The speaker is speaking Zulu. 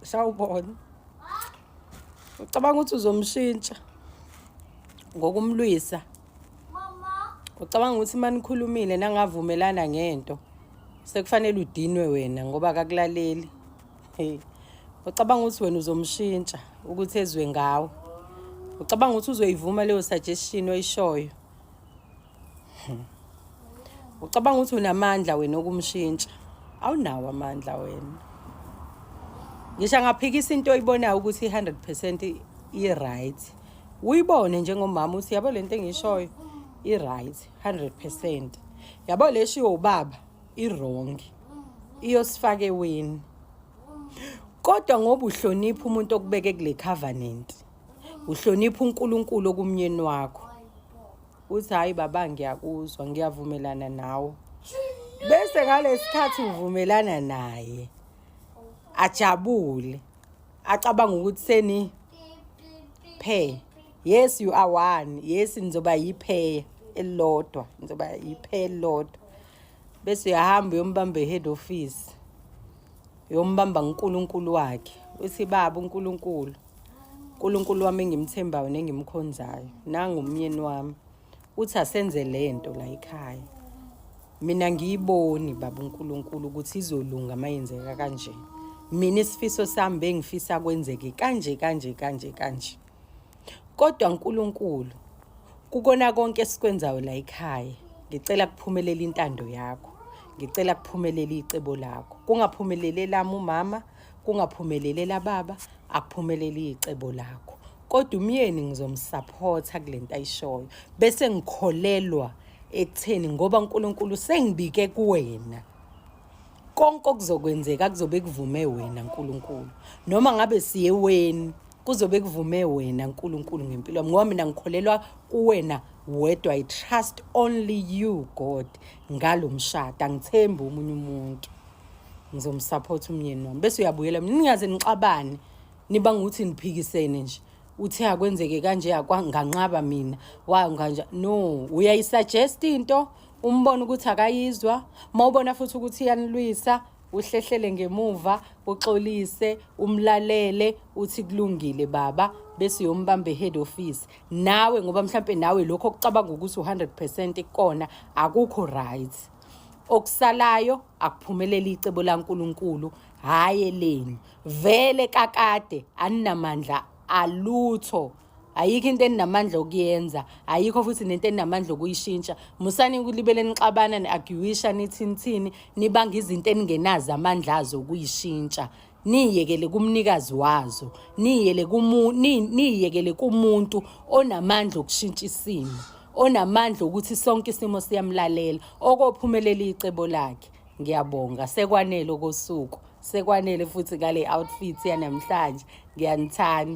Sawubona. Ucabanga ukuthi uzomshintsha ngokumlwisa? Ucabanga ukuthi uma nikhulumile nangavumelana ngento sekufanele udinwe wena ngoba akakulaleli? Hey. Ucabanga ukuthi wena uzomshintsha ukuthi ezwe ngawe? Ucabanga ukuthi uzoyivuma leyo suggestion oyishoyo? Ucabanga ukuthi unamandla wena okumshintsha? Awunawo amandla wena. Ngisho angaphikisa into oyibonayo ukuthi i-100% i-right. Uyibone njengomama uthi yabo lento engishoyo i-right 100%. Yabo le shiwo ubaba i-wrong. Iyosifaka eweni. Kodwa ngoba uhlonipha umuntu okubeke kule covenant, uhlonipha uNkulunkulu okumnyeni wakho. Uthi hayi baba ngiyakuzwa ngiyavumelana nawe. Bese ngalesikhathi uvumelana naye ajabule acabanga ukuthi seni pair. Yes, you are one. Yes, nizoba yipair elilodwa, nizoba yipair elilodwa. Bese uyahamba uyombamba e-head office, uyombamba nguNkulunkulu wakhe. Uthi baba uNkulunkulu, uNkulunkulu wami engimthembayo nengimkhonzayo, nangu umyeni wami, uthi asenze lento la ekhaya. Mina ngiyiboni baba uNkulunkulu ukuthi izolunga mayenzeka kanje. Mina isifiso sami bengifisa kwenzeke kanje kanje kanje kanje. Kodwa uNkulunkulu kukona konke esikwenzayo la ekhaya, ngicela kuphumelele intando yakho. Ngicela kuphumelele icebo lakho. Kungaphumelele lami umama, kungaphumelele lababa, akuphumelele icebo lakho. Kodwa umyeni ngizomsupporta kulento ayishoyo. Bese ngikholelwa ekutheni ngoba uNkulunkulu sengibike kuwena. Konke okuzokwenzeka kuzobe kuvume wena Nkulunkulu. Noma ngabe siye weni kuzobe kuvume wena Nkulunkulu ngempilo yami ngoba mina ngikholelwa kuwena wedwa. I trust only you God ngalo mshado, angithembi omunye umuntu. Ngizomsupport umyeni wami. Bese uyabuyela mina ningaze nixabane nibanga ukuthi niphikisene nje. Uthe akwenzeke kanje nganqaba mina wa nganja. No, uyayisuggest into umbona ukuthi akayizwa. Mawubona futhi ukuthi iyanilwisa, uhlehlele ngemuva, uxolise, umlalele, uthi kulungile baba, bese uyombamba e-head office nawe, ngoba mhlampe nawe lokho okucabanga ukuthi u-100% kukona akukho right. Okusalayo akuphumelele icebo laNkulunkulu, hhayi elenu. Vele kakade aninamandla alutho, ayikho into eninamandla okuyenza, ayikho futhi nento eninamandla okuyishintsha. Musani ukulibele nixabana ni-arguisha nithini thini nibanga izinto eningenazo amandla azo okuyishintsha. Niyekele kumnikazi wazo, niyele kumu niyekele kumuntu onamandla okushintsha isimo, onamandla ukuthi sonke isimo siyamlalela, okophumelela icebo lakhe. Ngiyabonga, sekwanele okosuku, sekwanele futhi ngale outfit yanamhlanje. Ngiyanithanda.